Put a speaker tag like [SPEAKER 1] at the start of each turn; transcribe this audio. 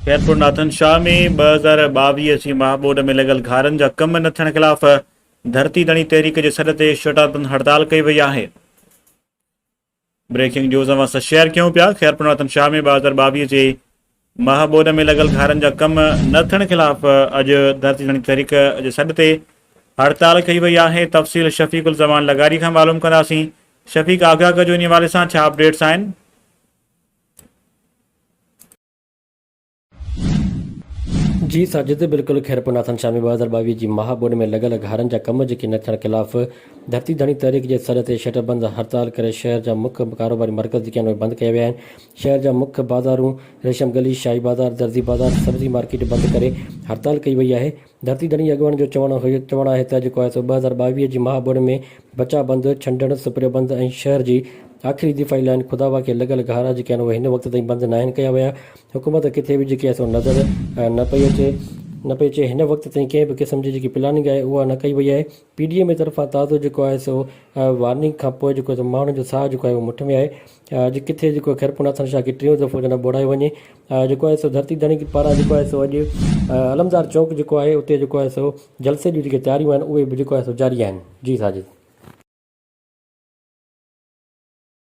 [SPEAKER 1] خيرپور ناٿن شاهه ۾ 2022 جي مها ٻوڏ ۾ لڳل گهارن جا ڪم نه ٿيڻ خلاف ڌرتي ڌڻي تحريڪ جي سڏ تي شٽر بند هڙتال ڪئي وئي آهي. بريڪنگ نيوز اوهان سان شيئر ڪيون پيا خيرپور ناٿن شاهه ۾ 2022 جي مها ٻوڏ ۾ لڳل گهارن جا ڪم نه ٿيڻ خلاف اڄ ڌرتي ڌڻي تحريڪ جي سڏ تي هڙتال ڪئي وئي آهي. تفصيل شفيق الزمان لغاري کان معلوم ڪنداسين. شفيق آگاهه ڪجو انهي حوالي سان ڇا اپڊيٽس آهن.
[SPEAKER 2] جي ساجد بلڪل خيرپور ناٿن شاهه ۾ 2022 جي مها ٻوڏ ۾ لڳل گهارن جا ڪم جيڪي نه ٿيڻ خلاف ڌرتي ڌڻي تحريڪ جي سڏ تي شٽر بند هڙتال ڪري شهر جا مک ڪاروباري مرڪز جيڪي آهن اهي بند ڪيا ويا آهن شهر جا مک بازارون ريشم گلي شاهي بازار درزي بازار سبزي مارڪيٽ بند ڪري هڙتال ڪئي وئي آهي ڌرتي ڌڻي اڳواڻن جو چوڻ چوڻ آهي ته جيڪو آهي سو 2022 جي مها ٻوڏ ۾ بچاء بند، ڇنڊڻ، سپريو بند ۽ شهر جي آخري دفاعي لائين خداوا کي لڳل گهارا جيڪي آهن اهي هن وقت تائين بند ناهن ڪيا ويا، حڪومت ڪٿي به جيڪي آهي سو نظر نه پئي اچي نه پئي اچي هن وقت تائين ڪنهن به قسم جي جيڪي پلاننگ آهي اها نه ڪئي وئي آهي، پي ڊي ايم اي طرفان تازو جيڪو آهي سو وارننگ کان پوء جيڪو آهي سو ماڻهن جو ساهه جيڪو آهي اهو مٺ ۾ آهي اڄ ڪٿي جيڪو خيرپور ناٿن شاهه کي ٽيون دفعو جناب ٻوڙايو وڃي جيڪو آهي سو ڌرتي ڌڻي پاران جيڪو آهي سو اڄ علمدار چوڪ جيڪو آهي اتي جيڪو آهي سو جلسي جون جيڪي تياريون آهن اهي به جيڪو آهي سو جاري آهن جي ساجد.